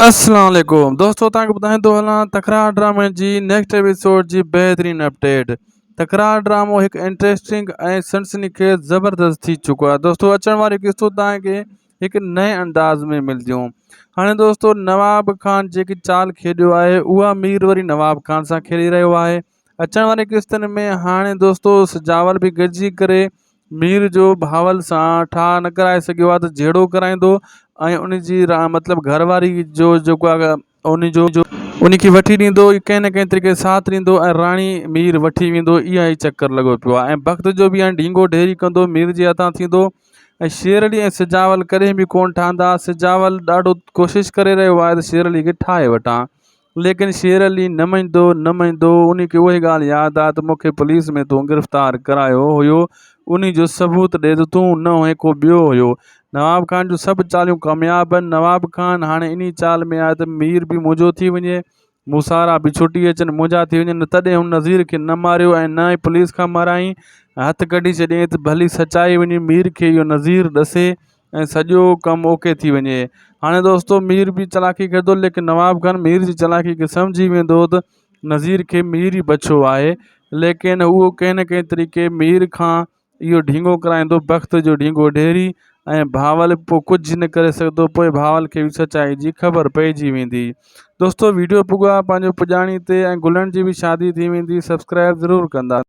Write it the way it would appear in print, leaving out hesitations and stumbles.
السلام عليڪم دوستو توهان کي ٻڌائيندو هلان تڪرار ڊرامي جي نيڪسٽ ايپيسوڊ جي بهترين اپڊيٽ تڪرار ڊرامو هڪ انٽريسٽنگ ۽ سنسني خيز زبردست ٿي چڪو آهي دوستو اچڻ واري قسطون توهان کي هڪ نئين انداز ۾ ملنديون هاڻي دوستو نواب خان جيڪي چال کيڏيو آهي اها مير وري نواب خان سان کيڏي رهيو آهي اچڻ واري قسطن ۾ هاڻي دوستو سجاول به گڏجي ڪري مير جو بهاول سان ٺاهه نه ڪرائي سگهيو آهي ته جهيڙو ڪرائيندو ۽ ان جي مطلب گهر واري جو جيڪو آهي ان جو ان کي وٺي ڏيندو ڪنهن نه ڪنهن طريقي ساٿ ڏيندو ۽ راڻي مير وٺي ويندو اها ئي چڪر لڳو پيو آهي ۽ بخت جو به هاڻي ڍينگو ڍيري ڪندو مير جي هٿان ٿيندو ۽ شير علي ۽ سجاول ڪڏهن به ڪونه ٺهندا سجاول ڏاڍو ڪوشش ڪري رهيو آهي ته شير علي کي ٺاهي وٺان ليڪن شير علي نه مڃندو نه مڃندو انهي کي اهي ڳالهه ياد آ ته مون کي پوليس ۾ تون گرفتار ڪرايو هيو انهي جو ثبوت ڏي ته تون نه هئين ڪو ٻيو هيو. نواب خان جون سڀ چاليون ڪامياب آهن نواب خان هاڻي انهي چال ۾ آهي ته مير به منهنجو ٿي وڃي مون سارا به ڇٽي اچن منهنجا ٿي وڃن تڏهن هن نذير کي نه ماريو ۽ نه ئي پوليس کان مارائين هٿ ڪڍي ڇڏيائين ته ڀلي سچائي وڃي مير کي اهو نذير ڏسي ۽ سڄو ڪم اوڪي ٿي وڃي. هاڻي دوستو مير به چالاڪي ڪندو ليڪن نواب خان مير جي چالاڪي کي سمجهي ويندو ته نذير کي مير ئي بڇو آهي ليڪن اهو ڪنهن نه ڪنهن طريقي مير کان اهو ڍينگو ڪرائيندو بخت جو ڍينگو ڍيري ۽ بهاول پوء ڪجهه نه ڪري سگهندو پوء بهاول کي به سچائي جي خبر پئجي ويندي دوستو ويڊيو پڳو آهي پنهنجو پڄاڻي تي ۽ گلن جي به شادي ٿي ويندي سبسڪرائب ضرور ڪندا.